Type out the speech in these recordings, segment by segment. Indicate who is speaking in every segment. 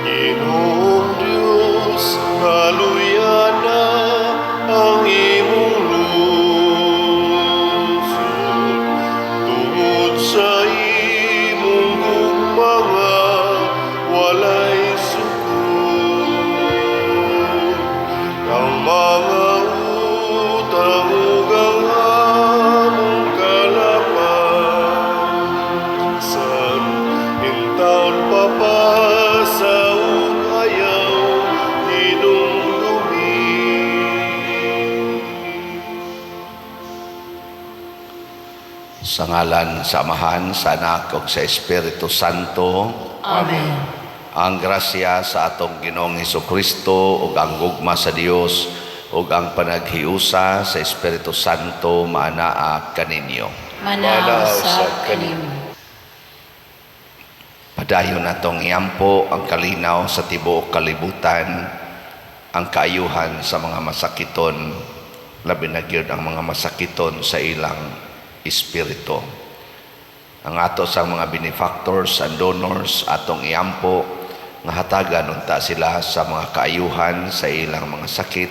Speaker 1: Ginoong Dios, kaluyana ang imong lungsod tungod sa imong gugma nga walay sukod. Ang mga utang ug ang among kalapasan, intawon papasa ug ayaw hinumdumi.
Speaker 2: Sa ngalan sa Amahan, sa Anak ug sa Espiritu Santo.
Speaker 3: Amen.
Speaker 2: Ang grasya sa atong Ginoong Kristo ug ang gugma sa Dios ug ang panaghiusa sa Espiritu Santo maanaa kaninyo.
Speaker 3: Manaa usab kanimo.
Speaker 2: Padayon natong iampo ang kalinaw sa tibuok kalibutan, ang kaayuhan sa mga masakiton, labi na gyud ang mga masakiton sa ilang espiritu. Ang ato sa mga benefactors and donors, atong iampo nga hatagan unta sila sa mga kaayuhan sa ilang mga sakit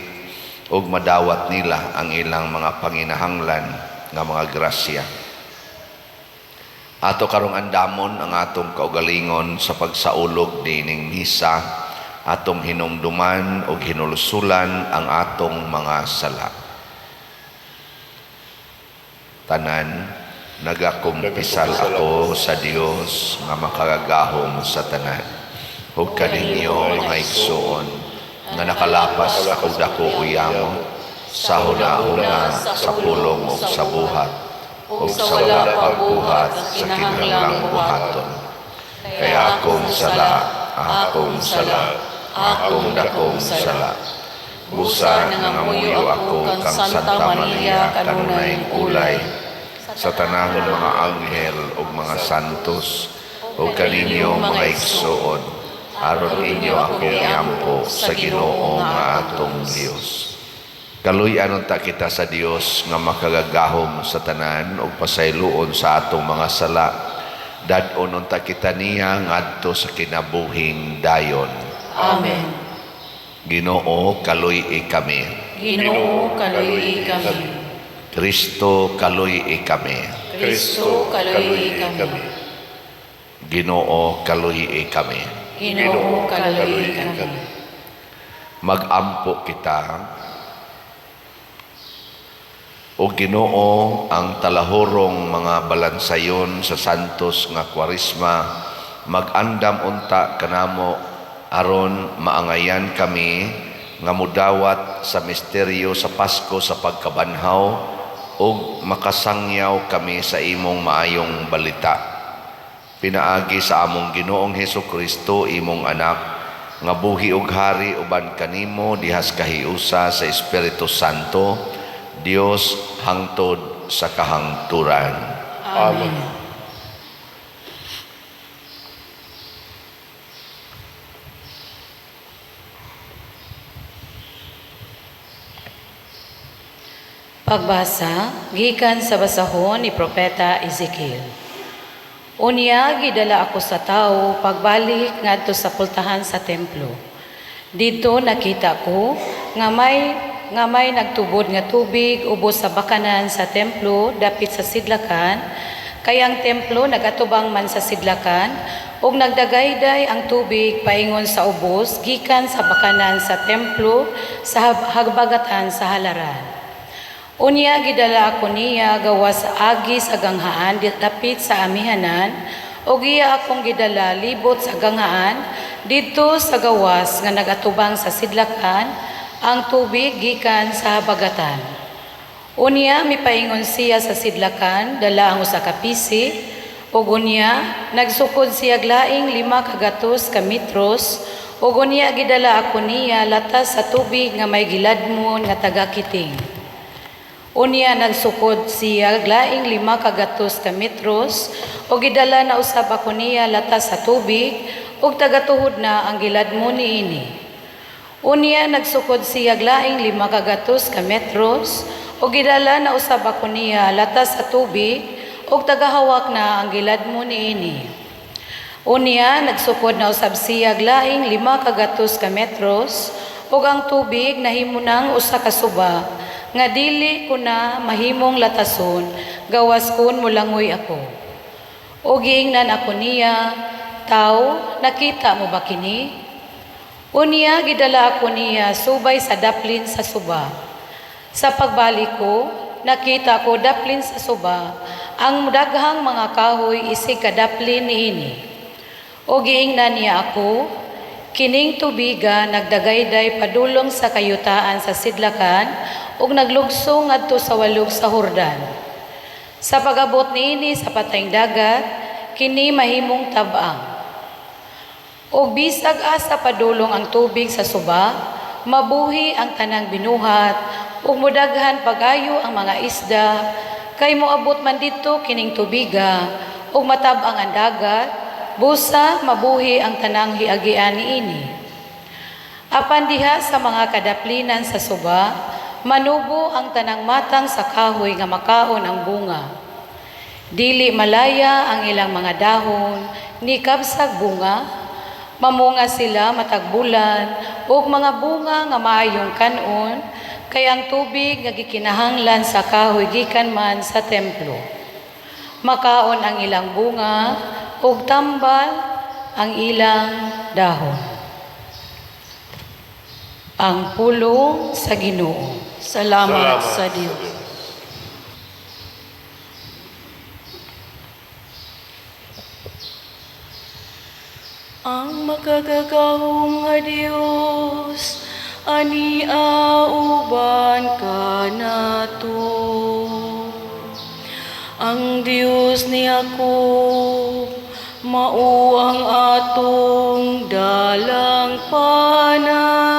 Speaker 2: ug madawat nila ang ilang mga panginahanglan nga mga grasya. Ato karong andamon ang atong kaugalingon sa pagsaulog niining misa, atong hinumduman ug hinulsulan ang atong mga sala. Tanan, nagakumpisal ako sa Dios nga makagagahom sa tanan ug kaninyo, mga igsoon, nga nakalapas ako dako uyamot sa hunahuna, sa pulong ug sa buhat ug sa wala pagbuhat sa kinahanglang buhaton. Kay akong sala, akong sala, akong dakong sala. Busa nangamuyo ako kang Santa Maria, kanunay ulay, sa tanang mga anghel ug mga santos, ug kaninyo, mga igsoon, aron inyo akong iampo sa Ginoo nga atong Dios. Kaluy-an unta kita sa Dios nga makagagahom sa tanan ug pasayloon sa atong mga sala. Dad-on unta kita niya ngadto sa kinabuhing dayon.
Speaker 3: Amen.
Speaker 2: Ginoo, kaluy-i kami.
Speaker 3: Ginoo, kaluy-i kami.
Speaker 2: Kristo, kaluy-i kami.
Speaker 3: Kristo, kaluy-i kami.
Speaker 2: Ginoo, kaluy-i kami.
Speaker 3: Ginoo, kaluy-i kami.
Speaker 2: Magampo kita. O Ginoo, ang talahurong mga balansayon sa santos nga Kwaresma, mag-andam unta kanamo aron maangayan kami nga mudawat sa misteryo sa Pasko sa pagkabanhaw ug makasangyaw kami sa imong maayong balita. Pinaagi sa among Ginoong Hesus Kristo, imong anak, nga buhi ug hari uban kanimo dihas kahiusa sa Espiritu Santo, Dios hangtod sa kahangturan.
Speaker 3: Amen. Pagbasa gikan sa basahon ni Propeta Ezekiel. Unya gidala ako sa tawo pagbalik ngadto sa pultahan sa templo. Didto nakita ko nga may nagtubod nga tubig ubos sa bakanan sa templo dapit sa sidlakan, kay ang templo nagatubang man sa sidlakan, ug nagdagayday ang tubig paingon sa ubos gikan sa bakanan sa templo sa habagatan sa halaran. Unya gidala ako niya gawas agi sa ganghaan dapit sa amihanan, ug iya akong gidala libot sa ganghaan didto sa gawas nga nagatubang sa sidlakan ang tubig gikan sa habagatan. Unya mipaingon siya sa sidlakan dala ang usa ka pisi, ug unya nagsukod siya laing 500 ka metros, ug unya gidala ako niya latas sa tubig nga may giladmon nga taga-kiting. Unya nagsukod siya laing 500 ka metros ug gidala na usab ako niya latas sa tubig ug tagatuhod na ang giladmon niini. Unya nagsukod siya laing 500 ka metros ug gidala na usab ako niya latas sa tubig ug tagahawak na ang giladmon niini. Unya nagsukod na usab siya laing 500 ka metros ug ang tubig nahimo nang usa ka suba nga dili ko na mahimong latason gawas kun molangoy ako. Ug giingnan ako niya, "Tawo, nakita mo ba kini?" Unya gidala ako niya subay sa daplin sa suba. Sa pagbalik ko, nakita ko daplin sa suba ang daghang mga kahoy isig kadaplin niini. O giingnan niya ako, "Kining tubiga nagdagayday padulong sa kayutaan sa sidlakan ug naglugso ngadto sa walog sa Hordan. Sa pag-abot niini sa patayng dagat, kini mahimong tab-ang. Ug bisag asa padulong ang tubig sa suba, mabuhi ang tanang binuhat ug modaghan pag-ayo ang mga isda, kay moabot man didto kining tubiga ug matab-ang ang dagat, busa mabuhi ang tanang hiagian niini. Apan diha sa mga kadaplinan sa suba, manubo ang tanang matang sa kahoy nga makaon ang bunga. Dili malaya ang ilang mga dahon, ni kabsag bunga, mamunga sila matag bulan ug mga bunga nga maayong kan-on, kay ang tubig nga gikinahanglan sa kahoy gikan man sa templo. Makaon ang ilang bunga ug tambal ang ilang dahon." Ang pulong sa Ginoo.
Speaker 4: Salamat sa Dios. Ang makagagahom nga Dios, ania uban kanato. Ang Dios ni Jacob, mao ang atong dalangpanan.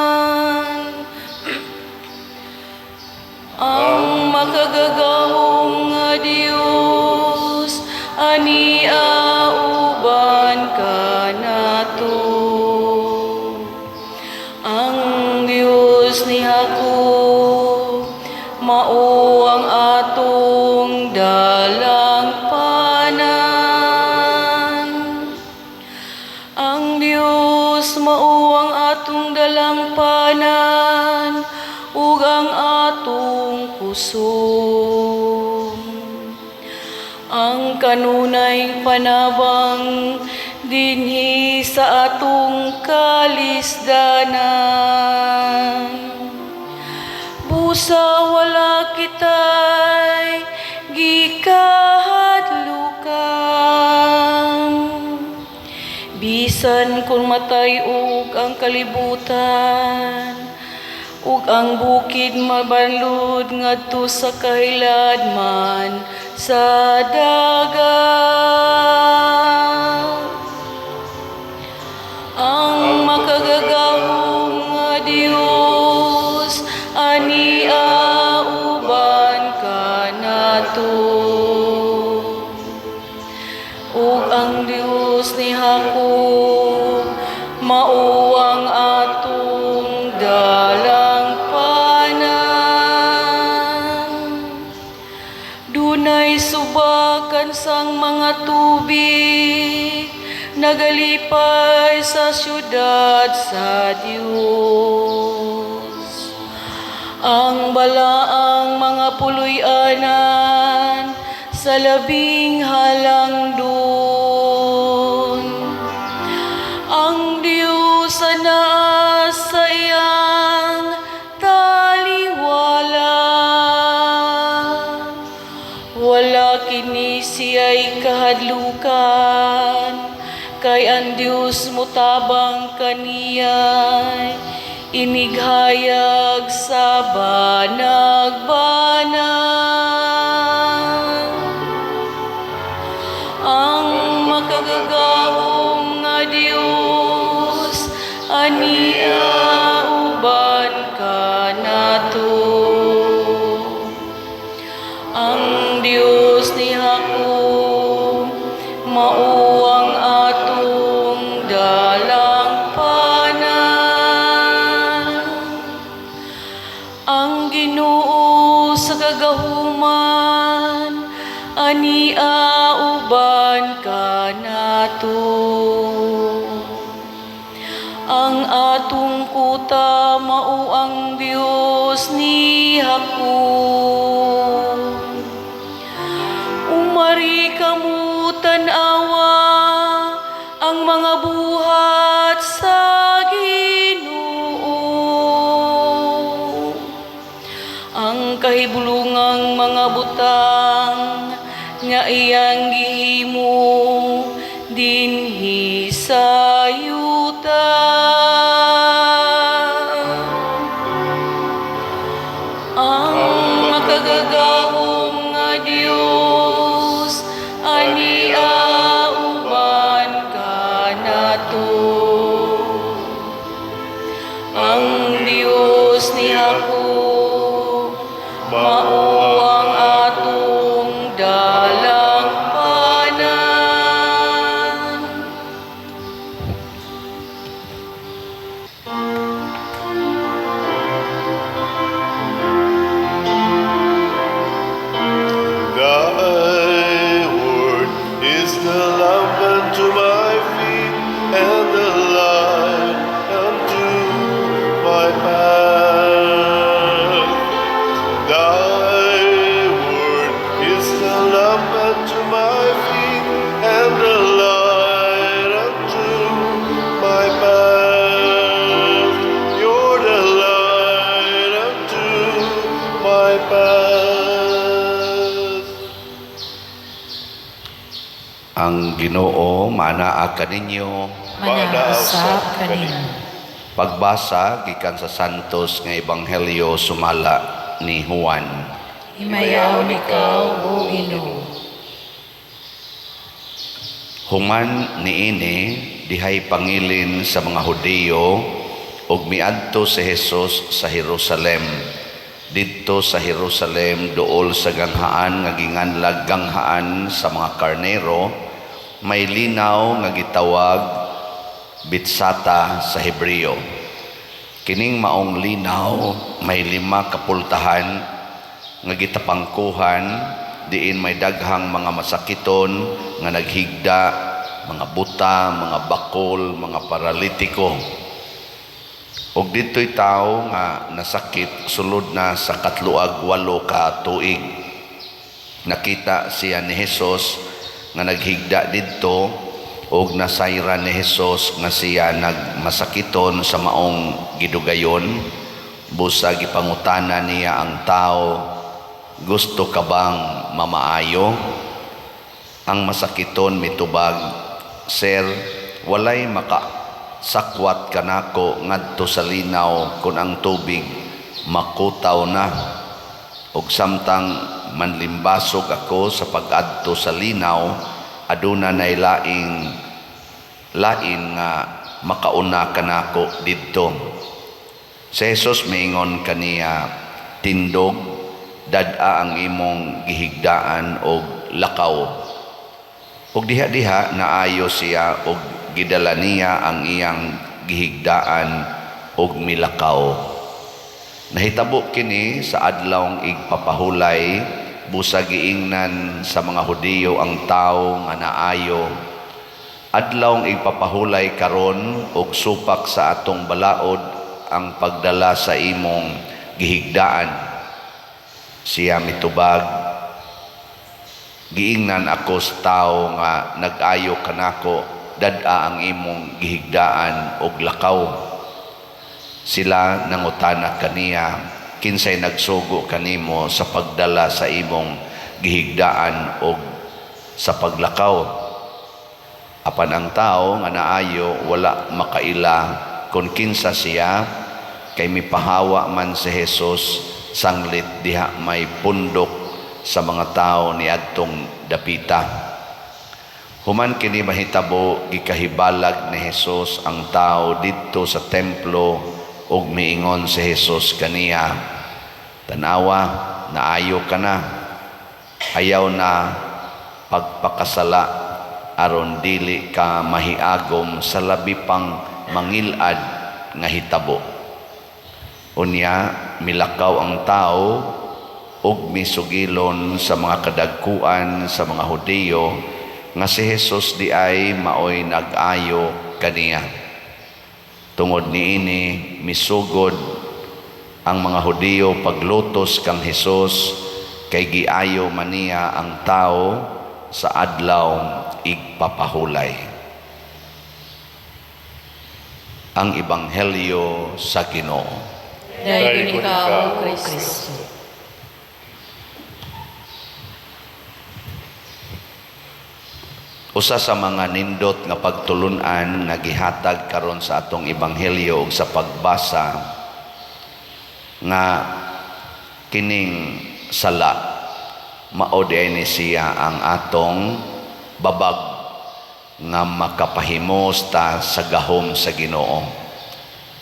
Speaker 4: Ang makagagahom nga Dios, ania uban kanato. Ang Dios ni Jacob, mao ang atong dalangpanan. Ang Dios mao ang atong dalangpanan ug ang atong kusog. Ang kanunay panabang dinhi sa atong kalisdanan. Busa wala kitay gikahadlukan. Bisan kung matay-og ang kalibutan ug ang bukid mabanlud ngadto sa kahiladman sa dagat. Ang makagagahom nga Dios, ania uban kanato. Ug ang Dios ni Jacob, mao ang atong dalangpanan. Dunay subakan sang mga tubig, nagalipay sa syudad sa Dios. Ang balaang mga puloy-anan sa labing halangdon. Ang Diyos anaa sa iyang taliwala. Wala kini siya'y kahadlukan, kay ang Diyos mutabang kaniya, inighayag sa banagbanag. Ang makagagahom nga Dios, ania uban kanato. Ang atong kuta mao ang Dios ni Jacob. Umari kamo tan-awa ang mga buhat sa Ginoo, ang kahibulungang mga butang nga iyang gihimo dinhi sa yuta. Ang makagagahom nga Dios ania uban kanato. Ang Dios ni Jacob mao ang atong dalangpanan.
Speaker 1: Thy word is the lamp unto my feet and the light unto my path. Thy word is the lamp unto my feet and the light unto my path. You're the light unto my path.
Speaker 2: Ang Ginoo manaa kaninyo.
Speaker 3: Manaa usab kanimo.
Speaker 2: Pagbasa gikan sa Santos nga Ebanghelyo sumala ni Juan.
Speaker 3: Himayaon ikaw, O Ginoo.
Speaker 2: Human niini, dihay pangilin sa mga Hudiyo ug miadto si Jesus sa Jerusalem. Didto sa Jerusalem, duol sa ganghaan nga ginganlag Ganghaan sa mga Karnero, may linaw nga gitawag Betsata sa Hebreo. Kining maong linaw may lima ka pultahan nga gitapangkuhan, diin may daghang mga masakiton nga naghigda, mga buta, mga bakol, mga paralitiko. Ug didto'y tawo nga nasakit sulod na sa 38 ka tuig. Nakita siya ni Jesus nga naghigda didto ug nasayran ni Jesus nga siya nagmasakiton sa maong gidugayon. Busa gipangutana niya ang tao, "Gusto ka bang mamaayo?" Ang masakiton mitubag, "Sir, walay maka sakwat kanako ngadto sa linaw kun ang tubig makutaw na. Ug samtang manlimbasog ako sa pag-adto sa linaw, aduna nay laing lain nga makauna kanako didto." Si Jesus miingon kaniya, "Tindog, dad-a ang imong gihigdaan og lakaw." Ug diha-diha naayo siya og gidala niya ang iyang gihigdaan og milakaw. Nahitabo kini sa adlawng igpapahulay, busa giingnan sa mga Hudiyo ang tawo nga naayo, "Adlawng igpapahulay karon og supak sa atong balaod ang pagdala sa imong gihigdaan." Siya mitubag, "Giingnan ako sa tawo nga nag-ayo kanako, 'Dad-a ang imong gihigdaan og lakaw.'" Sila nangutana kaniya, "Kinsay nagsugo kanimo sa pagdala sa imong gihigdaan og sa paglakaw?" Apan ang tao nga naayo wala makaila kung kinsa siya, kay mipahawa man si Jesus sanglit diha may pundok sa mga tao niadtong dapita. Human kini mahitabo, gikahibalag ni Jesus ang tao didto sa templo ug miingon si Jesus kaniya, "Tanawa, naayo ka na. Ayaw na pagpakasala aron dili ka mahiagom sa labi pang mangilad nga hitabo." Unya milakaw ang tao ug misugilon sa mga kadagkuan sa mga Hudiyo nga si Jesus di ay maoy nag-ayo kaniya. Tungod niini, misugod ang mga Hudiyo paglutos kang Hesus kay giayo man niya ang tao sa Adlaw Igpapahulay. Ang Ebanghelyo sa Ginoo.
Speaker 3: Daygon ikaw, O Kristo.
Speaker 2: Usa sa mga nindot nga pagtulun-an nga gihatag karon sa atong ebanghelyo ug sa pagbasa nga kining sala mao diay ni siya ang atong babag nga makapahimos ta sa gahom sa Ginoo.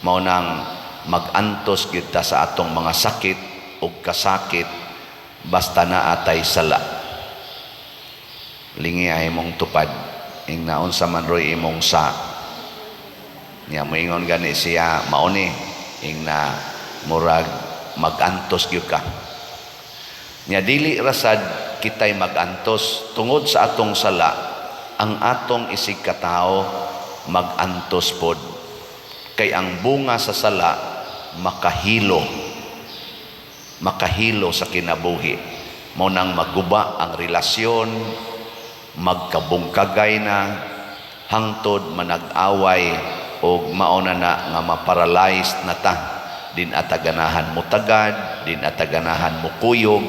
Speaker 2: Mao nang mag-antos gyud ta sa atong mga sakit ug kasakit basta naa tay sala. Lingi ay imong tupad ing naunsa man roy imong sa nya moingon gani siya mao ni ing na murag mag-antos gyud ka. Nya dili rasad kitay mag-antos tungod sa atong sala, ang atong isig katao mag-antos pod kay ang bunga sa sala makahilo, makahilo sa kinabuhi. Mao nang maguba ang relasyon, magkabungkagay na hangtod manag-away og mao na na nga maparalyzed na ta, din ataganahan mo tagad, din ataganahan mo kuyog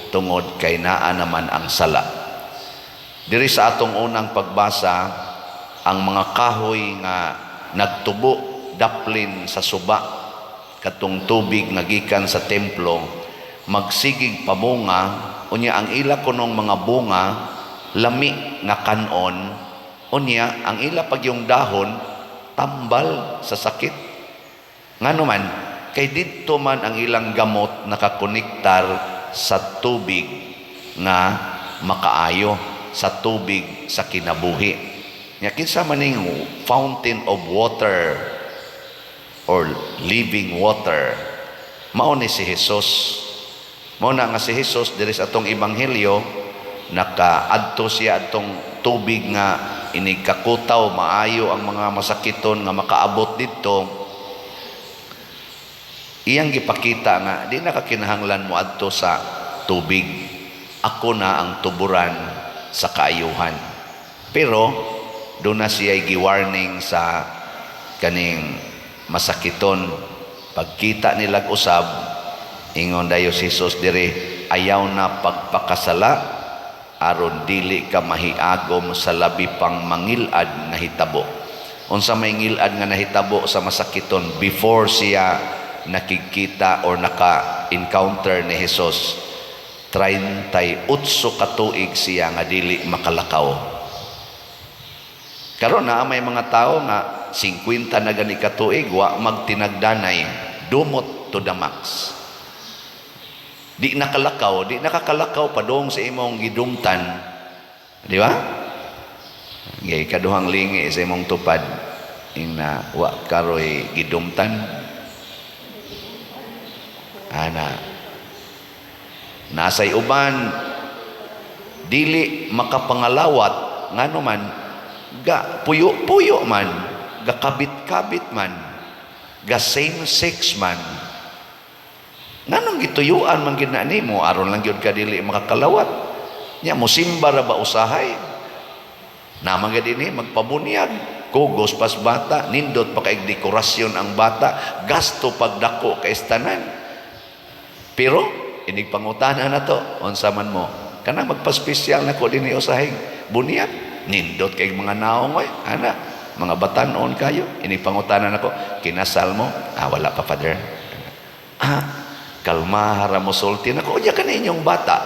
Speaker 2: tungod kay naa naman ang sala. Diri sa atong unang pagbasa, ang mga kahoy nga nagtubo daplin sa suba katong tubig nga gikan sa templo magsigig pamunga, unya ang ila kunong mga bunga lami nga kanon, unya ang ila pagyong dahon tambal sa sakit. Ngano man kay didto man ang ilang gamot nakakonektar sa tubig nga makaayo, sa tubig sa kinabuhi. Nya kinsa man ning fountain of water or living water? Mao ni si Jesus. Mao na nga si Jesus diri sa atong ebanghelyo nakaadto siya atong tubig nga inigkakutaw, maayo ang mga masakiton nga makaabot didto. Iyang gipakita nga di na kakinahanglan mo adto sa tubig, ako na ang tuburan sa kaayuhan. Pero doon na siya gi-warning sa kaning masakiton. Pagkita nilag usab, ingon dayo si Jesus diri, ayaw na pagpakasala aron dili ka mahiagom sa labi pang mangilad nga hitabo. Unsa may ngilad nga nahitabo sa masakiton before siya nakikita or naka-encounter ni Jesus? 38 ka tuig siya nga dili makalakaw. Karon na may mga tao nga 50 na gani ka tuig wa magtinagdanay, dumot to the max. Di nakalakaw, di nakakalakaw padung sa imong gidumtan. Di ba? Gay kaduhang lingi sa imong tupad ing na wa karoy gidumtan. Ana. Nasay uban dili makapangalawat, ngano man ga puyo-puyo man, ga kabit-kabit man, ga same sex man. Nganong gituyuan man gid na nimo aron lang gyud ka dili makakalawat? Nya mosimba ra ba usahay? Naman gid ini magpabunyag, kugos pas bata, nindot pa kay dekorasyon ang bata, gasto pagdako kay tanan. Pero inig pangutana na to, unsa man mo? Kana magpa-espesyal na ko dinhi usahay bunyag, nindot kay mga naong oy, ana, mga batan-on kayo. Inig pangutana nako, kinasal mo? Ah, wala pa, Father. Ah, kalma ra mo sulti nako, unya kani inyong bata,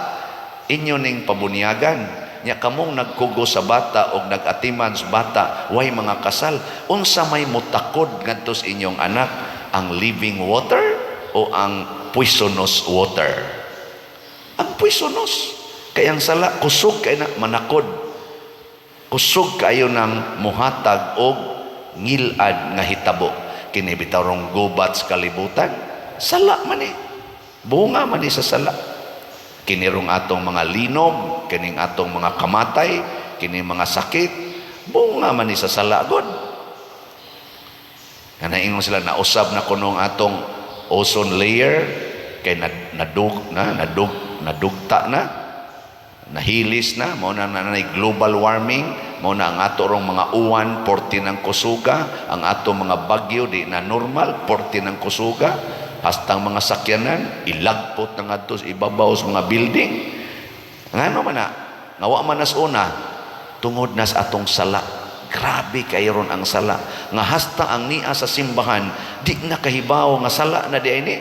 Speaker 2: inyo ning pabunyagan. Nya kamong nagkugo sa bata og nag-atiman sa bata, way mga kasal, unsa may mutakod ngadto sa inyong anak, ang living water o ang poisonous water? Ang poisonous. Kay ang sala kusog kay na manakod. Kusog kayo ng muhatag og ngilad nga hitabo. Kini bitaw rong gubat sa kalibutan, sala man ni. Bunga man ni sa sala. Kini rong atong mga linog, kining atong mga kamatay, kini mga sakit, bunga man ni sa sala god. Nga naingon sila, nausab na kuno ang atong ozone layer kay nadug na nadug nadugta na, nahilis na, mao na na global warming, mao na ang ato rong mga uwan porti ng kusuga, ang ato mga bagyo di na normal, porti ng kusuga, hasta ang mga sakyanan ilagpot na ngadto sa ibabaw sa mga building. Ngano man na nga wa man nas una? Tungod nas atong sala. Grabe kay ron ang sala nga hasta ang nia sa simbahan di na kahibaw nga sala na di ini.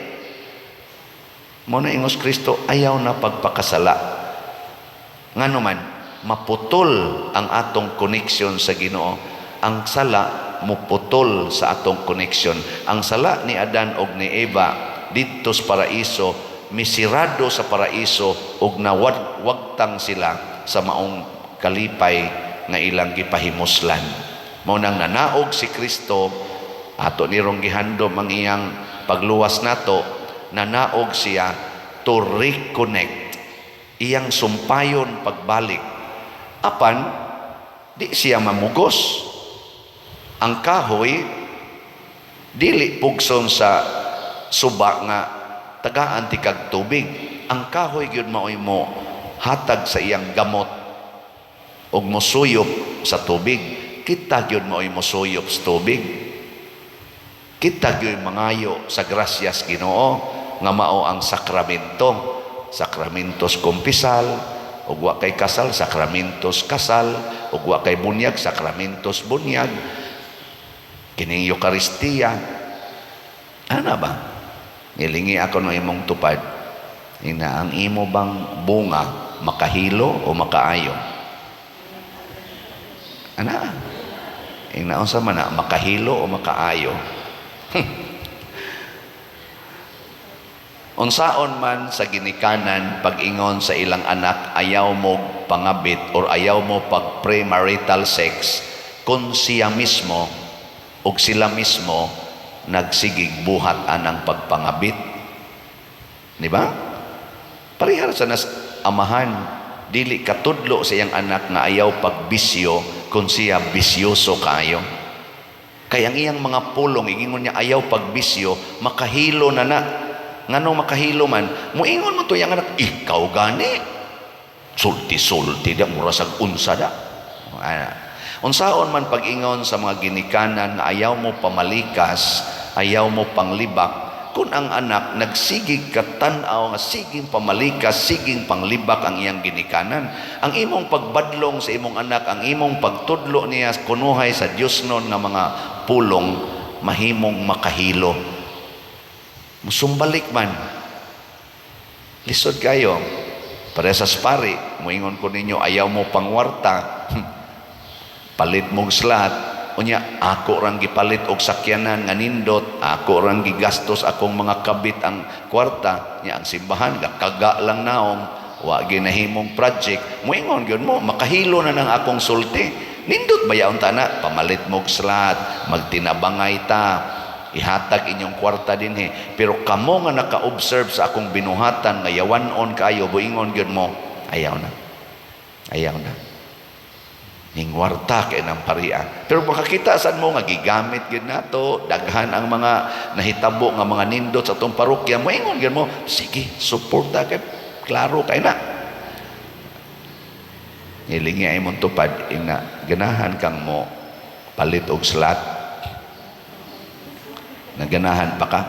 Speaker 2: Mao na ingos Kristo, ayaw na pagpakasala. Ngano man maputol ang atong connection sa Ginoo. Ang sala muputol sa atong connection. Ang sala ni Adan og ni Eva didto sa paraiso, misirado sa paraiso og nawagtang sila sa maong kalipay nga ilang gipahimuslan. Mao nang nanaog si Kristo, ato nirong gihandom ang iyang pagluwas nato, nanaog siya to reconnect, iyang sumpayon pagbalik. Apan di siya mamugos. Ang kahoy dili pugson sa suba nga tagaan ti kag tubig. Ang kahoy gyud maoy mo hatag sa iyang gamot ug mosuyop sa tubig. Kita gyud maoy mosuyop sa tubig. Kita gyud mangayo sa grasyas Ginoo nga mao ang sakramento. Sakramentos kumpisal, ug wa kay kasal, sakramentos kasal, ug wa kay bunyag, sakramentos bunyag. Kining Eukaristiya. Ana ba? Nilingi ako no imong tupad. Ina ang imo bang bunga makahilo o makaayo? Ana. Ina unsa man na, makahilo o makaayo? Unsaon man sa ginikanan pag-ingon sa ilang anak, ayaw mo pangabit or ayaw mo pag premarital sex, kung siya mismo og sila mismo nagsigig buhat anang pagpangabit? Di ba? Parehar sa nas amahan, dili katudlo sa iyang anak nga ayaw pagbisyo kung siya bisyoso kaayo. Kay ang iyang mga pulong, igingon niya ayaw pagbisyo, makahilo na na. Ngano makahilo man? Muingon mo to iyang anak, ikaw gani. Sulti-sulti da, mura sag unsa da. Ana. Unsaon man pag-ingon sa mga ginikanan nga ayaw mo pamalikas, ayaw mo panglibak, kung ang anak nagsigig katan-aw nga siging pamalikas, siging panglibak ang iyang ginikanan. Ang imong pagbadlong sa imong anak, ang imong pagtudlo niya kunuhay sa Dios nun nga mga pulong, mahimong makahilo. Musumbalik man. Lisod kayo. Pare sa pari, muingon ko ninyo, ayaw mo pangwarta, palit mong slat, unya, ako rang gipalit og sakyanan nga nindot, ako rang gigastos akong mga kabit ang kwarta, nya ang simbahan, gakaga lang naong, wa ginahimong project, muingon gyud mo, makahilo na nang akong sulti. Nindot ba yaon ta na? Pamalit mog slat, magtinabangay ta, ihatag inyong kwarta dinhi. Pero kamo nga naka-observe sa akong binuhatan nga yawan-on kayo, buingon gyud mo, ayaw na. Ayaw na. Ningwarta kay ng paria. Pero makakita sad mo nga gigamit gyud nato, daghan ang mga nahitabo nga mga nindot sa atong parokya, moingon gyud mo, sige, suporta kay klaro kay na. Nilingi ay mong tupad, ina, ganahan kang mo palit og slat. Naganahan pa ka?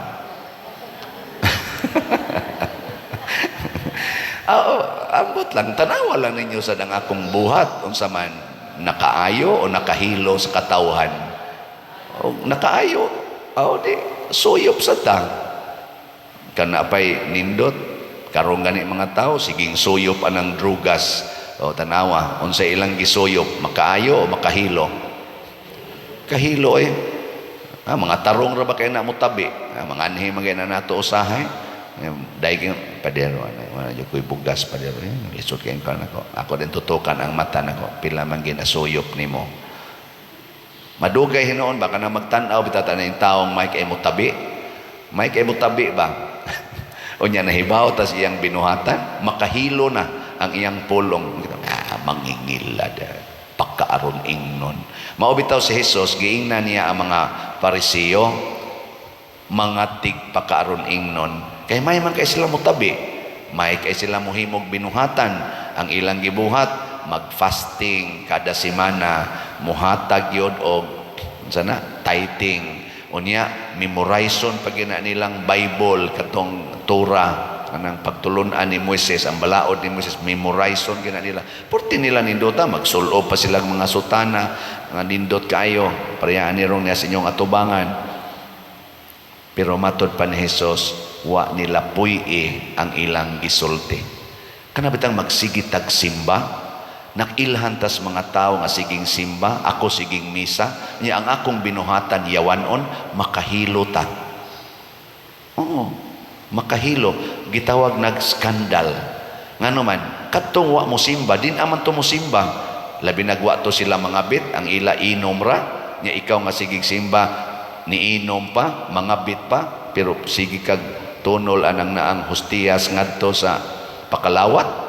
Speaker 2: Oo, ambot lang, tanawa lang ninyo sa dang akong buhat, unsa man nakaayo o nakahilo sa katawhan. O nakaayo, o di, suyop sa tang. Kana pa'y nindot, karong gani mga tao, siging suyop anang drugas. O tanawa, unsa ilang gisuyop, makaayo o makahilo? Kahilo eh. Ah, mga tarong ra ba kay na mo tabi? Ah, mga anhi man kay na nato usahay. Dahil kay padero, ano, wala jud ko'y bugas padero. Lisod kay kan nako. Ako din tutukan ang mata nako, pila man ginasuyop nimo. Madugay hinuon ba kana magtan-aw bitaw tanan yung taong may kay mo tabi? May kay mo tabi ba? Unya nahibaw tas iyang binuhatan, makahilo na ang iyang pulong. Ah, mangingilad. Pak Pagkaaron ingnon. Mao bitaw si Jesus, giingnan niya ang mga Pariseo, mga tigpakaaron ingnon. Kay may man kay sila motabi, may kay sila mohimog binuhatan. Ang ilang gibuhat, mag-fasting kada semana, muhatag yod og sana tithing. Unya memorizon pag na nilang Bible, katong Torah, anang pagtulunan ni Moises, ang balaod ni Moises, memorizon gina nila. Porti nila nindota, magsulob pa silang mga sutana nga nindot kaayo, parehas ni rong niya sa inyong atubangan. Pero matod pa ni Jesus, wa nila puy-i ang ilang gisulti. Kana bitang magsige tag simba, nakilhan tas mga tao nga siging simba, ako siging misa, niya ang akong binuhatan yawanon, makahilo ta. Oo, makahilo. Gitawag nag-skandal. Ngano man, kadtong wa mo simba, din aman to mo simba. Labi nagwa to sila mga bit, ang ila inom ra, nya ikaw nga sigig simba, niinom pa, mga bit pa, pero sige kag tunol anang naang hostiyas ngadto sa pakalawat.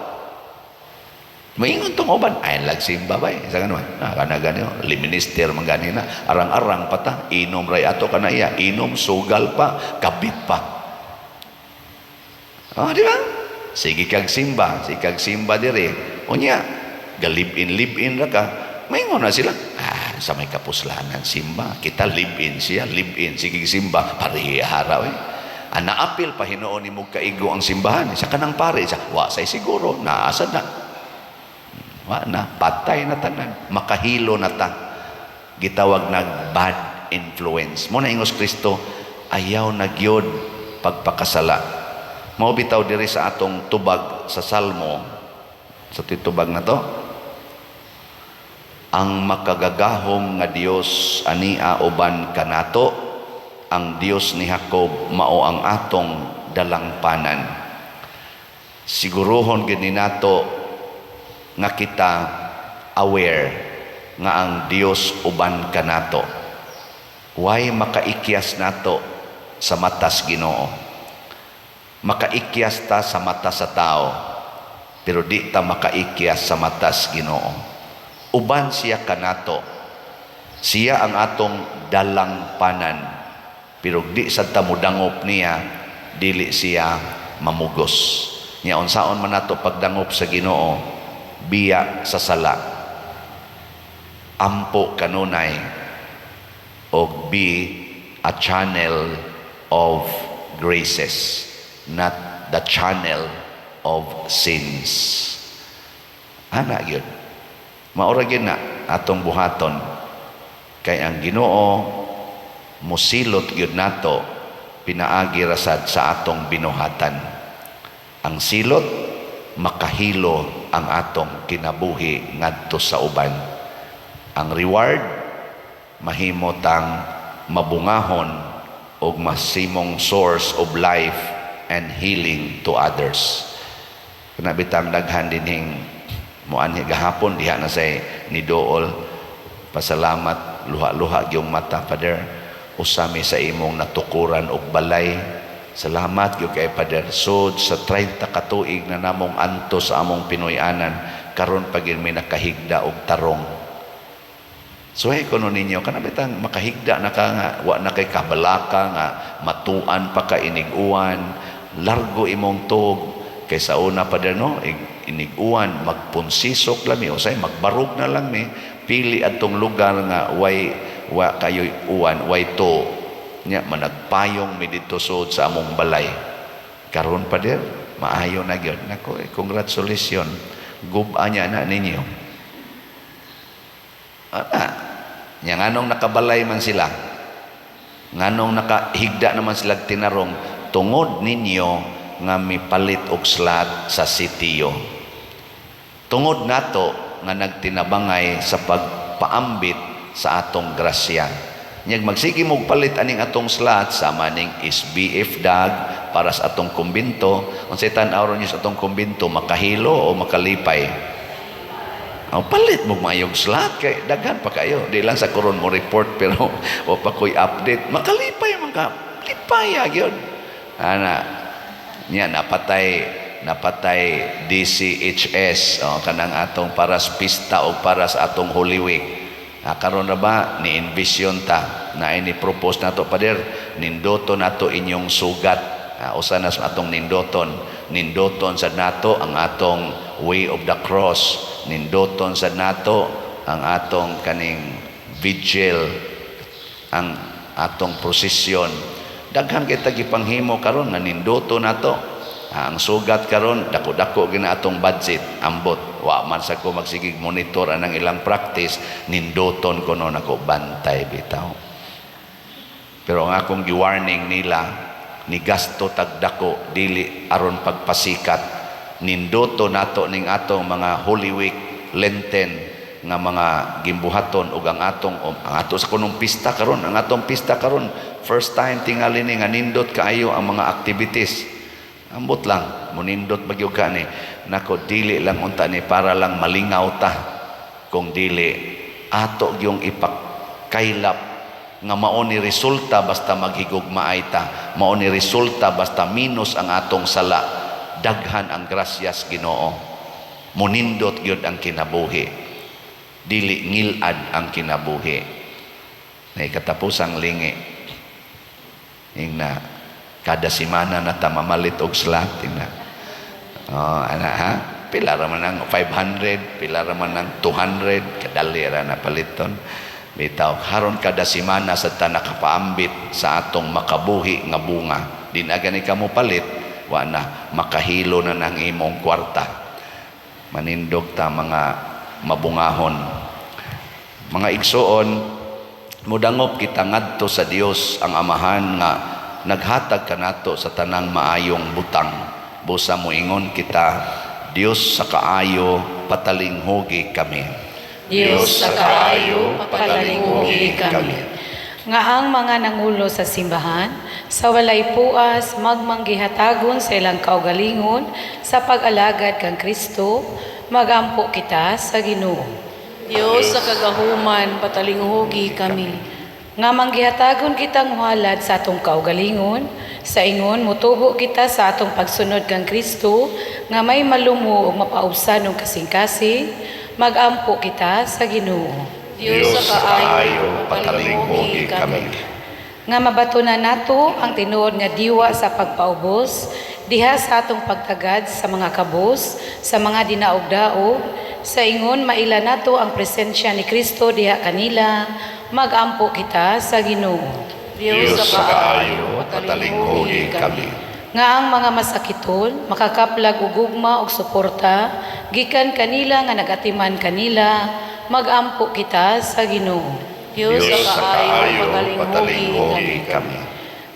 Speaker 2: Maingon tong uban, ay lag simba bay. Sa ganun, ah, kana gani, liminister man gani na, arang-arang pa ta, inom ray ato kana iya, inom sugal pa, kabit pa. Oh, di ba? Sige kag simba, sige kag simba dire. Unya, ga live-in live-in ra ka. Maingon na sila. Ah, sa may kapuslanan simba, kita live-in siya, live-in sige simba, parehara we. Ah, naapil pa hinuon nimo kaigo ang simbahan sa kanang pare, sa wa say siguro, naasa na. Wa na, patay na tanan, makahilo na ta. Gitawag nag bad influence. Mo na ingos Kristo, ayaw na gyud pagpakasala. Mao bitaw diri sa atong tubag sa Salmo, sa titubag na to, ang makagagahom nga Dios ania uban kanato, ang Dios ni Jacob mao ang atong dalangpanan. Siguruhon gid ni nato nga kita aware nga ang Dios uban kanato. Way makaikyas nato sa matas Ginoo. Makaikyas ta sa mata sa tao, pero di ta makaikyas sa matas Ginoo. Uban siya kanato. Siya ang atong dalangpanan. Pero di sad ta modangop niya, dili siya mamugos. Nya unsaon man nato pagdangop sa Ginoo, biya sa sala. Ampo kanunay og be a channel of graces, not the channel of sins. Ana gyud. Maura gyud na atong buhaton kay ang Ginoo musilot gyud nato pinaagi rasad sa atong binuhatan. Ang silot, makahilo ang atong kinabuhi ngadto sa uban. Ang reward, mahimo tang mabungahon og masimong source of life and healing to others. Kana bitang daghan dinhing moanhi gahapon diha na say ni Dool. Pasalamat, luha-luha gyung mata, Father. Usami sa imong natukuran og balay. Salamat gyud kay Father. Sud sa 30 ka tuig na namong antos sa among Pinoy-anan, karon pa gyud may nakahigda og tarong. Suhay ko no ninyo, kana bitang makahigda na ka nga, wa na kay kabalaka nga matuan pa ka inig-uwan, largo imong tuog. Kay sa una pa no, inig-uwan, magpunsisok lang mi, usay magbarog na lang mi, pili adtong lugar nga way wa kayo'y uwan, way to. Nya managpayong mi didto sud sa among balay. Karon pa dir, maayo na gyud. Nako, congratulations. Guba niya na ninyo. Ana, nya nganong nakabalay man sila? Nganong nakahigda naman sila tinarong? Tungod ninyo nga mipalit og slot sa sitio. Tungod nato nga nagtinabangay sa pagpaambit sa atong grasya. Nyag magsige mo palit aning atong slot sa maning SBF dag para sa atong kumbinto. Unsay tan-aw niyo sa atong kumbinto, makahilo o makalipay? Oh, palit mo mayong slot kay daghan pa kayo. Di lang sa koron mo report pero o pa ko'y update. Makalipay man ka. Lipaya gyud. Ana, niya napatay Napatay DCHS, oh, kanang atong para sa pista o para sa atong Holy Week. Ah, karon na ba ni envision ta na ini propose nato, pader, nindoto nato inyong sugat. Ah, usa na sa atong nindoton, nindoton sa nato ang atong Way of the Cross, nindoton sa nato ang atong kaning vigil, ang atong prosesyon. Daghan kita gipanghimo karon nga nindoto nato. Ah, ang sugat karon, dako-dako gina atong budget. Ambot, wa man sa ko magsigig monitor anang ilang practice. Nindoton ko no nako, bantay bitaw. Pero ang akong gi-warning nila, ni gasto tagdako dili aron pagpasikat. Nindoto nato ning atong mga Holy Week, Lenten nga mga gimbuhaton ug ang ato sa kunong pista karon, ang atong pista karon, first time tingali ni nga nindot kaayo ang mga activities. Ambot lang, munindot magyud ka ni nako, dili lang unta ni para lang malingaw ta, kung dili ato gyung ipakaylap nga mao ni resulta basta maghigugmaay ta, mao ni resulta basta minus ang atong sala, daghan ang grasyas Ginoo, munindot gyud ang kinabuhi, dili ngilad ang kinabuhi. Na ikatapusang lingi, ingna kada semana na ta mamalit og slot, ingna, oh, ana ha, pila ra man ang 500, pila ra man ang 200, kadali ra na paliton bitaw. Haron kada semana sa ta nakapaambit sa atong makabuhi nga bunga. Di na gani kamo palit, wa na makahilo na ng imong kwarta. Manindog ta, mga mabungahon. Mga igsoon, mudangop kita ngadto sa Dios ang Amahan nga naghatag kanato sa tanang maayong butang. Busa moingon kita, Dios sa kaayo, patalinghugi kami.
Speaker 3: Diyos sa kaayo, patalinghugi kami. Nga ang mga nangulo sa simbahan, sa walay puas, magmanggihatagon sa ilang kaugalingon sa pag-alagad kang Kristo, magampo kita sa Ginoo.
Speaker 4: Diyos sa kagahuman, patalinghugi kami.
Speaker 3: Nga manggihatagon kitang muhalad sa atong kaugalingon, sa ingon mutubo kita sa atong pagsunod kang Kristo, nga may malumo ug mapaubsan og kasing-kasing, magampo kita sa Ginoo.
Speaker 4: Diyos sa kaayo,
Speaker 2: patalinghugi kami.
Speaker 3: Nga mabatunan nato ang tinuod nga diwa sa pagpaubos diha sa atong pagtagad sa mga kabos, sa mga dinaog-daog, sa ingon maila nato ang presensya ni Kristo diha kanila, magampo kita sa Ginoo.
Speaker 4: Diyos sa kaayo,
Speaker 2: patalinghugi kami.
Speaker 3: Nga ang mga masakiton makakaplag og gugma og suporta gikan kanila nga nagatiman kanila, magampo kita sa Ginoo.
Speaker 4: Diyos sa kaayo, patalinghugi
Speaker 2: kami.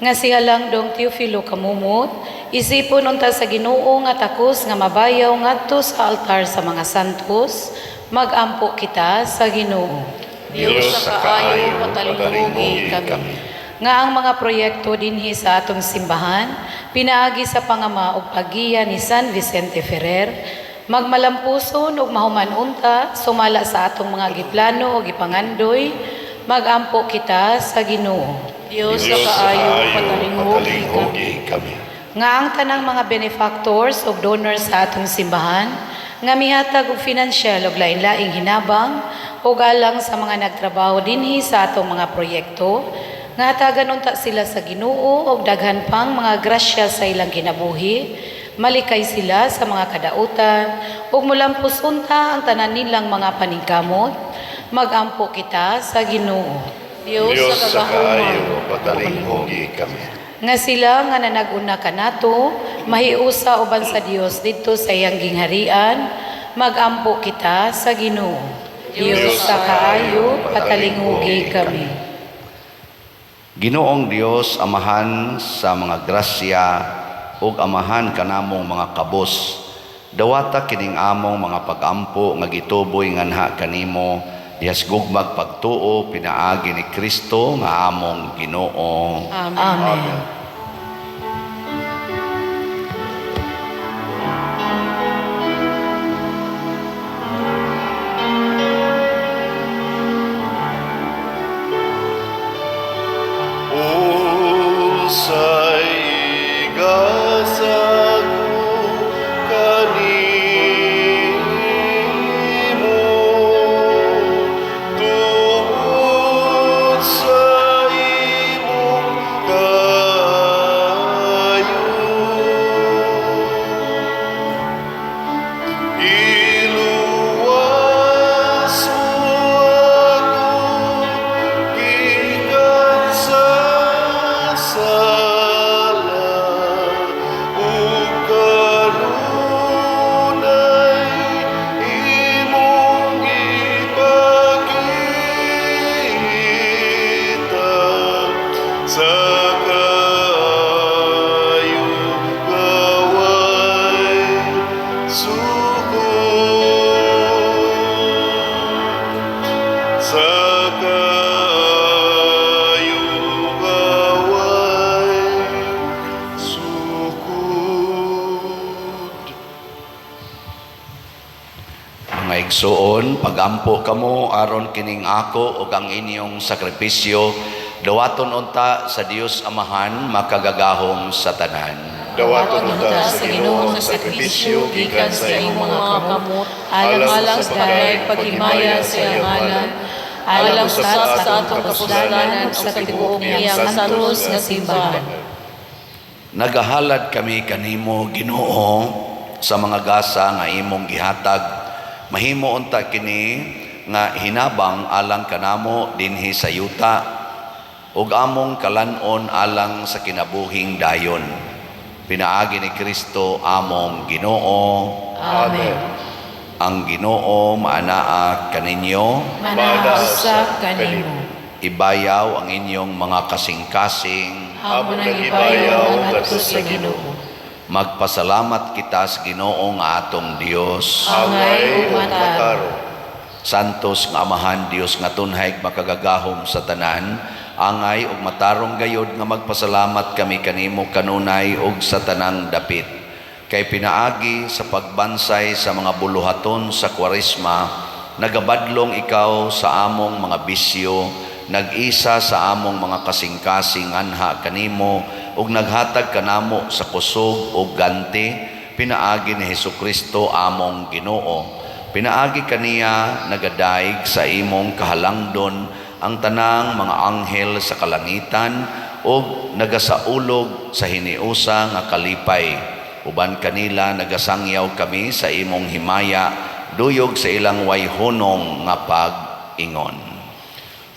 Speaker 3: Nga siya lang dong Teofilo Kamumot, isipon unta sa Ginoo nga takos nga mabayaw ngadto sa altar sa mga santos, magampo kita sa Ginoo.
Speaker 4: Diyos sa kaayo, patalinghugi kami.
Speaker 3: Nga ang mga proyekto dinhi sa atong simbahan, pinaagi sa pangama ug paggiya ni San Vicente Ferrer, magmalampuson ug mahuman unta sumala sa atong mga giplano ug gipangandoy, magampo kita sa Ginoo.
Speaker 4: Diyos sa kaayo, patalinghugi kami.
Speaker 2: kami.
Speaker 3: Nga ang tanang mga benefactors ug donors sa atong simbahan nga mihatag og financial ug lain-laing hinabang ug alang sa mga nagtrabaho dinhi sa atong mga proyekto, nga hatagan unta sila sa Ginoo og daghan pang mga grasya sa ilang kinabuhi, malikay sila sa mga kadautan ug mulampos unta ang tanan nilang mga paningkamot, magampo kita sa Ginoo.
Speaker 4: Diyos sa kagahuman,
Speaker 1: patalinghugi kami.
Speaker 3: Nga sila nga nanag-una kanato mahiusa uban sa Dios didto sa iyang gingharian, magampo kita sa Ginoo. Dios sa kaayo, patalinghugi kami.
Speaker 2: Ginoong Dios, Amahan sa mga grasya ug Amahan kanamong mga kabos, dawata kining among mga pagampo nga gituboy nganha kanimo dihas gugmag pagtuo pinaagi ni Kristo nga among Ginoo.
Speaker 4: Amen.
Speaker 3: Amen.
Speaker 1: Unsay igasa ko
Speaker 2: Igsuon, pagampo kamo aron kining ako ug ang inyong sakripisyo dawaton unta sa Dios Amahan makagagahom sa tanan.
Speaker 1: Dawaton unta sa Ginoo
Speaker 4: ang sakripisyo gikan sa imong mga kamot,
Speaker 1: alang
Speaker 4: alang sa pagdayeg paghimaya sa iyang ngalan, alang sa atong kapuslanan ug sa tibuok niyang santos nga simbahan.
Speaker 2: Nagahalad kami kanimo, Ginoo, sa mga gasa nga imong gihatag. Mahimo unta kini nga hinabang alang kanamo dinhi sa yuta ug among kalan-on alang sa kinabuhing dayon. Pinaagi ni Kristo among Ginoo.
Speaker 1: Amen.
Speaker 2: Ang Ginoo maanaa kaninyo.
Speaker 3: Manaa usab kanimo.
Speaker 2: Ibayaw ang inyong mga kasing-kasing.
Speaker 4: Amo nang ibayaw ngadto sa Ginoo.
Speaker 2: Magpasalamat kita sa Ginoo nga atong Dios.
Speaker 1: Angay ug matarong.
Speaker 2: Santos nga Amahan, Dios nga tunhay makagagahom sa tanan, angay ug matarong gayod nga magpasalamat kami kanimo kanunay ug sa tanang dapit. Kay pinaagi sa pagbansay sa mga buluhaton sa Kwaresma, nagabadlong ikaw sa among mga bisyo, nag-isa sa among mga kasing-kasing anha kanimo ug naghatag kanamo sa kusog ug ganti pinaagi ni Hesukristo among Ginoo. Pinaagi kaniya nagadaig sa imong kahalangdon ang tanang mga anghel sa kalangitan ug nagasaulog sa hiniusa nga kalipay. Uban kanila nagasangyaw kami sa imong himaya, duyog sa ilang wayhunong nga pag-ingon.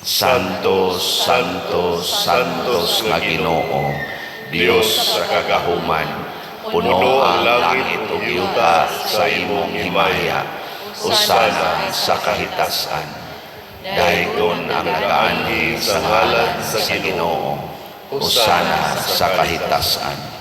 Speaker 2: Santo, Santo, Santos nga Ginoo, Dios sa kagahuman, puno ang langit ug yuta sa imong himaya. Usana sa kahitasan. Daygon ang nagaanhi sa ngalan sa Ginoo. Usana sa kahitasan.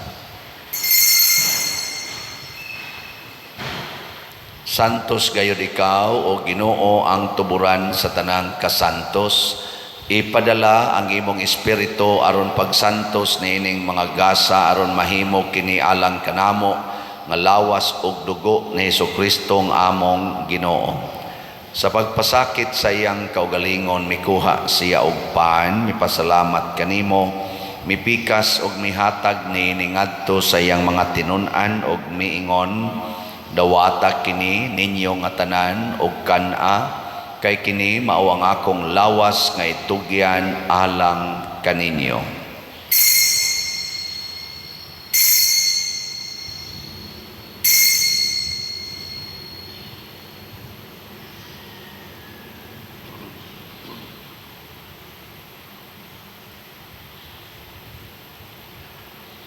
Speaker 2: Santos gayud ikaw, o Ginoo, ang tuburan sa tanang kasantos. Ipadala ang imong espiritu aron pagsantos niining mga gasa aron mahimo kini alang kanamo nga lawas ug dugo ni Hesukristo nga among Ginoo. Sa pagpasakit sa iyang kaugalingon, mikuha siya og pan, mipasalamat kanimo, mipikas og mihatag niini ngadto sa iyang mga tinun-an og miingon: "Dawata kini ninyo nga tanan og kan-a, kay kini mao ang akong lawas nga itugyan alang kaninyo."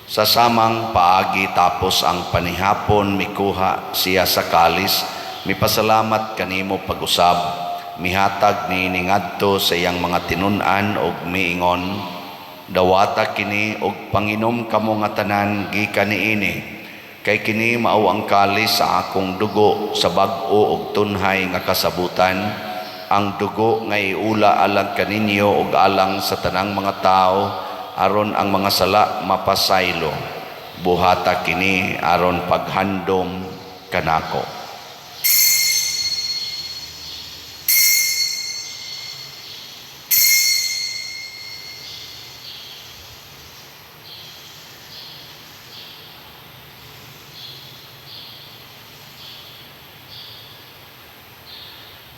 Speaker 2: Sa samang paagi, tapos ang panihapon, mikuha siya sa kalis, mipasalamat kanimo pag-usab, mihatag niini ngadto sa iyang mga tinun-an og miingon: "Dawata kini og panginom kamo nga tanan gikan niini, kay kini mao ang kalis sa akong dugo sa bag-o og tunhay nga kasabutan, ang dugo nga iula alang kaninyo ug alang sa tanang mga tawo aron ang mga sala mapasaylo. Buhata kini aron paghandom kanako."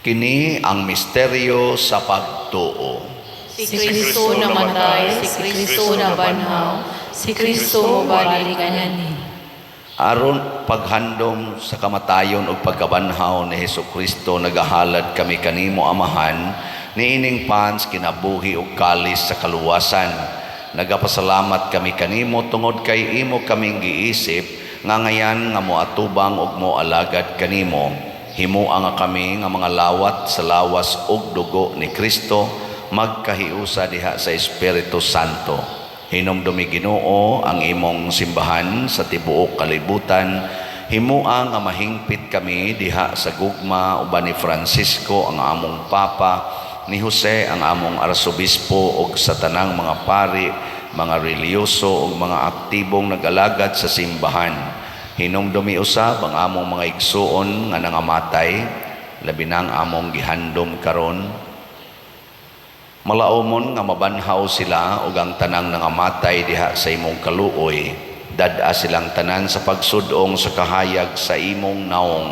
Speaker 2: Kini ang misteryo sa pagtuo.
Speaker 4: Si Kristo namatay, si Kristo nabanhaw, si Kristo mobalik anani.
Speaker 2: Aron paghandom sa kamatayon ug pagkabanhaw ni Hesukristo, nagahalad kami kanimo, Amahan, niining pan sa kinabuhi ug kalis sa kaluwasan. Nagapasalamat kami kanimo tungod kay imo kaming giisip nga ngayan nga moatubang ug moalagad kanimo. Himoa nga kami nga mga lawat sa lawas ug dugo ni Kristo magkahiusa diha sa Espiritu Santo. Hinumdumi, Ginoo, ang imong simbahan sa tibuok kalibutan. Himoa nga mahingpit kami diha sa gugma uban ni Francisco ang among Papa, ni Jose ang among Arsobispo ug sa tanang mga pari, mga relihiyoso ug mga aktibong nag-alagad sa simbahan. Hinumdumi usab ang among mga igsuon nga nangamatay. Labi na ang among gihandom karon. Malaumon nga mabanhaw sila ug ang tanang nangamatay diha sa imong kaluoy. Dad-a silang tanan sa pagsud-ong sa kahayag sa imong naong.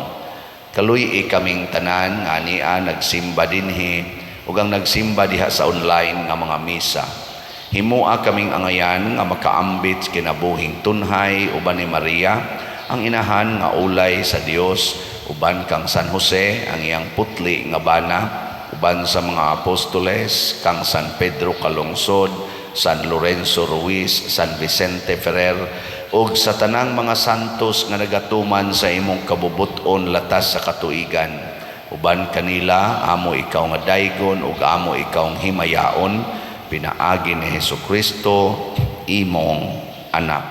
Speaker 2: Kaluy-i kaming tanan nga ania nagsimba dinhi ug ang nagsimba diha sa online nga mga misa. Himoa kaming angayan nga makaambit sa kinabuhing tunhay uban ni Maria, ang inahan nga ulay sa Dios, uban kang San Jose, ang iyang putli nga bana, uban sa mga apostoles, kang San Pedro Calungsod, San Lorenzo Ruiz, San Vicente Ferrer, ug sa tanang mga santos nga nagatuman sa imong kabubut-on latas sa katuigan. Uban kanila, amo ikaw nga daygon ug amo ikaw himayaon, pinaagi ni Hesus Kristo, imong anak.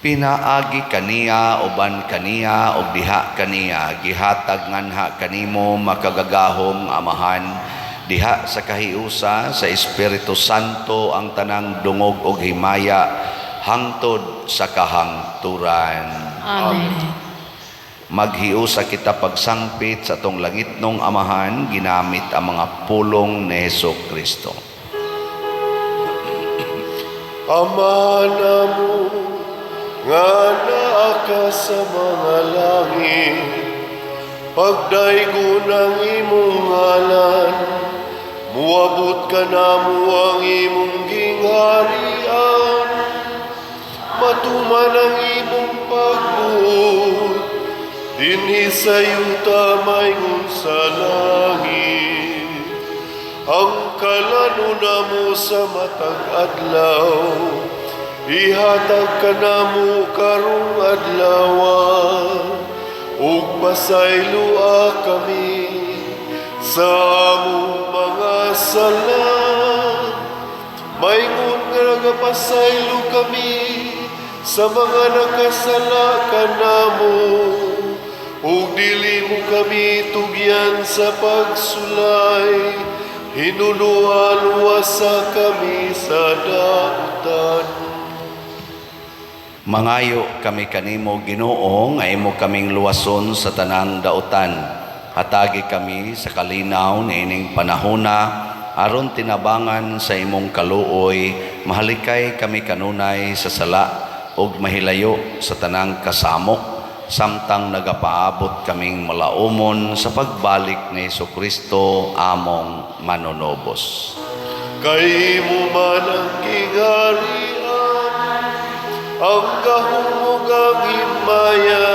Speaker 2: Pinaagi kaniya, uban kaniya, ug diha kaniya, gihatag nganha kanimo makagagahom Amahan, diha sa kahiusa sa Espiritu Santo ang tanang dungog ug himaya hangtod sa kahangturan.
Speaker 4: Amen.
Speaker 2: Maghiusa kita pagsangpit sa atong langitnong Amahan ginamit ang mga pulong ni Hesus Kristo.
Speaker 1: Ama namo nga naa ka sa mga langit, pagdaygon ang imong ngalan, muabot kanamo ang imong gingharian, matuman ang imong pagbuot, dinhi sa yuta maingon sa langit. Ang kalanon namo sa matag adlaw, ihatag kanamo karong adlaw, ug pasayloa kami sa among mga sala, maingon nga nagapasaylo kami sa mga nakasala kanamo, ug dili mo kami tugyan sa pagsulay, hinuluha luwasa kami sa dautan.
Speaker 2: Mangayo kami kanimo, Ginoo, nga imo kaming luwason sa tanang dautan. Hatagi kami sa kalinaw niining panahona aron tinabangan sa imong kaluoy, mahalikay kami kanunay sa sala ug mahilayo sa tanang kasamok samtang nagapaabot kaming malaumon sa pagbalik ni Kristo among manunubos.
Speaker 1: Kay imo man ang gingharian, ang gahom ug ang himaya,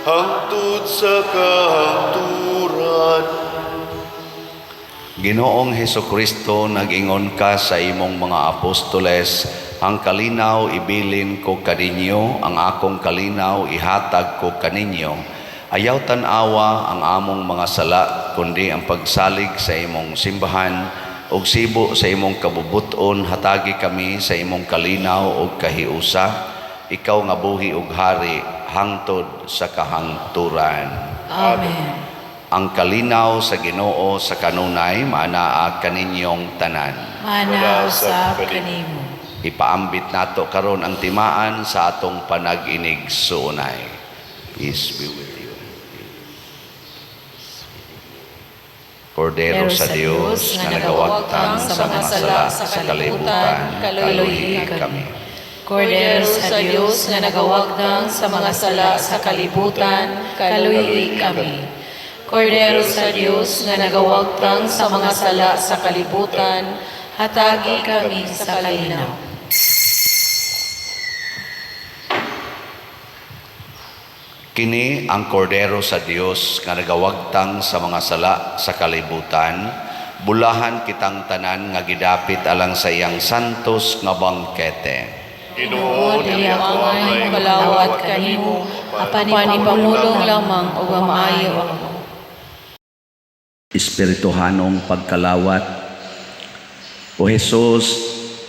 Speaker 1: hangtod sa kahangturan.
Speaker 2: Ginoong Hesukristo, nag-ingon ka sa imong mga apostoles, "Ang kalinaw ibilin ko kaninyo, ang akong kalinaw ihatag ko kaninyo." Ayaw tan-awa ang among mga sala, kundi ang pagsalig sa imong simbahan, ug sibo sa imong kabubuton, hatagi kami sa imong kalinaw ug kahiusa, ikaw nga buhi ug hari hangtod sa kahangturan.
Speaker 4: Amen.
Speaker 2: Ang kalinaw sa Ginoo sa kanunay maanaa kaninyong tanan.
Speaker 4: Maanaa usab kanimo.
Speaker 2: Ipaambit nato karon ang timaan sa atong panag-inig-suunay. Peace be with you. Kordero sa Dios nga nagawagtang sa mga sala sa kalibutan, kaluhi kami.
Speaker 4: Kordero sa Dios nga nagawagtang sa mga sala sa kalibutan, kaluhi kami. Kordero sa Dios nga nagawagtang sa mga sala sa kalibutan, hatagi kami sa kalinaw.
Speaker 2: Kini ang kordero sa Dios nga nagawagtang sa mga sala sa kalibutan, bulahan kitang tanan nga gidapit alang sa iyang santos nga bangkete.
Speaker 1: Ginoo,
Speaker 4: Dili ako angay kalawat kanimo, apan ipamulong lamang ug maayo ako.
Speaker 2: Espirituhanong pagkalawat. O Hesus,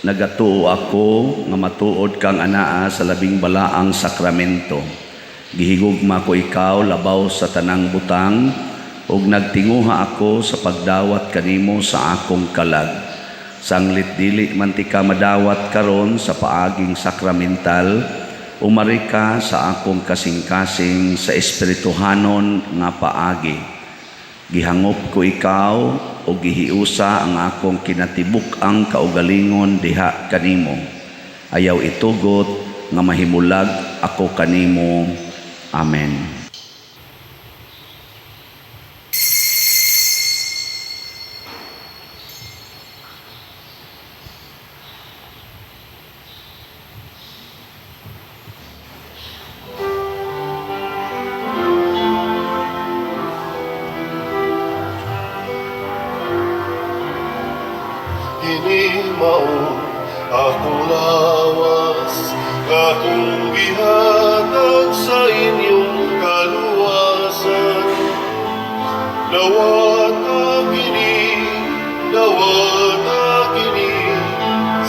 Speaker 2: nagatuo ako nga matuod kang anaa sa labing balaang sakramento. Gihigugma ko ikaw labaw sa tanang butang ug nagtinguha ako sa pagdawat kanimo sa akong kalag. Sanglit dili man ti ka madawat karon sa paaging sakramental,
Speaker 5: Umari ka sa akong kasing-kasing sa espirituhanon nga paagi. Gihangop ko ikaw o gihiusa ang akong kinatibuk-ang kaugalingon diha kanimo. Ayaw itugot nga mahimulag ako kanimo. Amen.
Speaker 1: Kini mao akong lawas, akong gihatag sa inyong kaluwasan. Dawata kini, dawata kini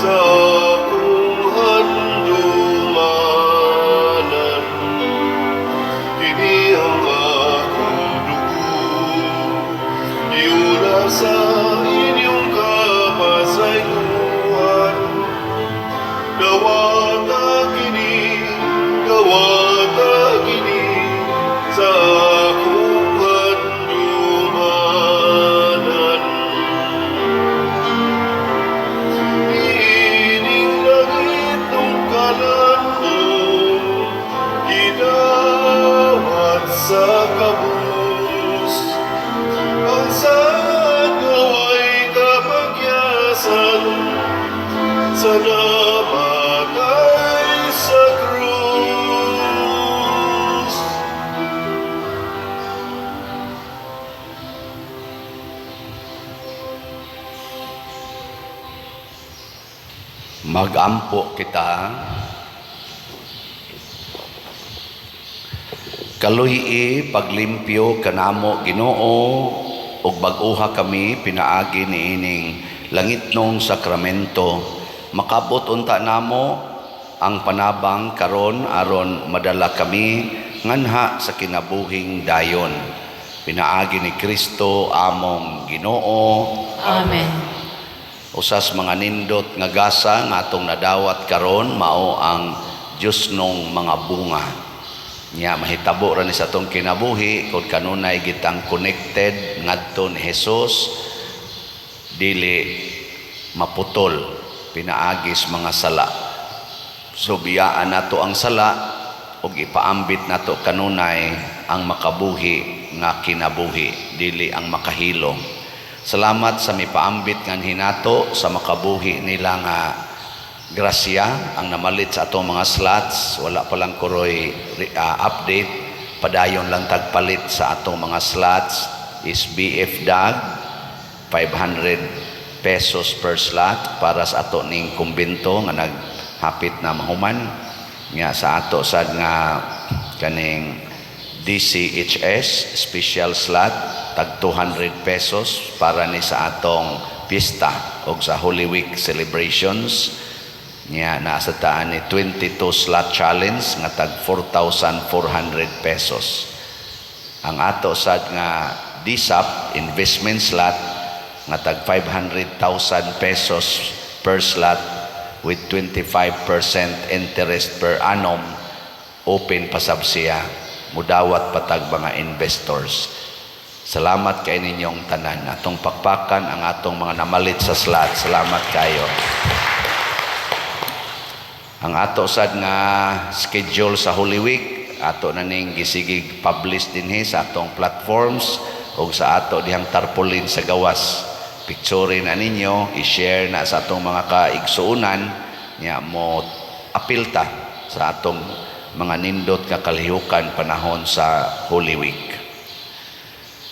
Speaker 1: sa akong handumanan. Kini ang akong dugo, giula sa inyong kapasayloan. Dawata kini, dawata kini sa akong handumanan. Ining langitnong kalan-on, gidawat sa kabus. Ang saad nga way kapagyasan sa namatay sa krus.
Speaker 2: Magampo kita. Kaluhi, paglimpyo kanamo, Ginoo, ug bag-uha kami pinaagi niining langitnong sakramento. Makabot unta namo ang panabang karon aron madala kami nganha sa kinabuhing dayon. Pinaagi ni Kristo among Ginoo.
Speaker 4: Amen.
Speaker 2: Usas mga nindot nga gasa nga atong nadawat karon mao ang Diyosnong mga bunga. Nya mahitabo ra ni sa atong kinabuhi kung kanunay gitang connected ngadto ni Jesus, dili maputol pinaagis mga sala. So biyaan nato ang sala ug ipaambit nato kanunay ang makabuhi nga kinabuhi, dili ang makahilom. Salamat sa mipaambit nga hinato sa makabuhi nila nga grasya ang namalit sa atong mga slots. Wala pa lang kuroy update, padayon lang tagpalit sa atong mga slots is BF Dag 500 pesos per slot para sa ato ning kumbento nga naghapit na mahuman, nga sa ato sad nga kaning DCHS special slot tag 200 pesos para ni sa atong pista og sa Holy Week celebrations. Nya naa sa taan ni 22 slot challenge nga tag 4,400 pesos. Ang ato sad nga DSAP investment slot nga tag 500,000 pesos per slot with 25% interest per annum, open pasab siya, mudawat patag mga investors. Salamat kay ninyong tanan. Atong pakpakan ang atong mga namalit sa slot. Salamat kayo. Ang ato sad nga schedule sa Holy Week ato na ning gisigig publish dinhi sa atong platforms ug sa ato dihang tarpaulin sa gawas. Picture na ninyo, i-share na sa atong mga kaigsuonan nya mo apilta sa atong mga nindot nga kalihukan panahon sa Holy Week.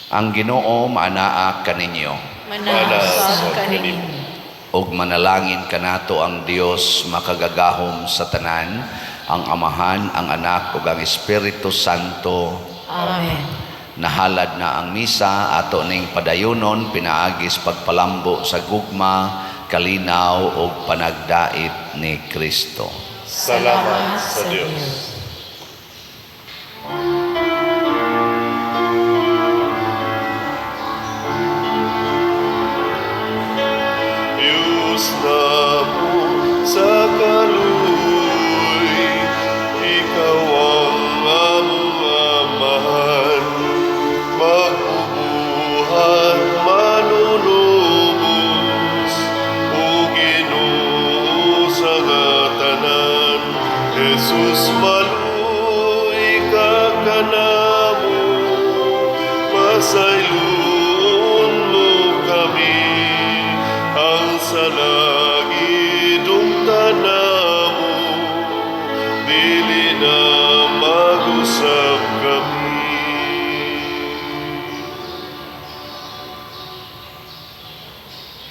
Speaker 2: Ang Ginoo maanaa kaninyo.
Speaker 4: Manaa sa kaninyo.
Speaker 2: Ug manalangin kanato ang Dios makagagahom sa tanan, ang Amahan, ang Anak ug ang Espiritu Santo.
Speaker 4: Amen.
Speaker 2: Nahalad na ang misa, ato ning padayunon pinaagis pagpalambo sa gugma, kalinaw ug panagdait ni Kristo.
Speaker 1: Salamat sa Dios. Diyos na mo sa kaluy, Jesus, maluoy ka kanamo, pasayloa.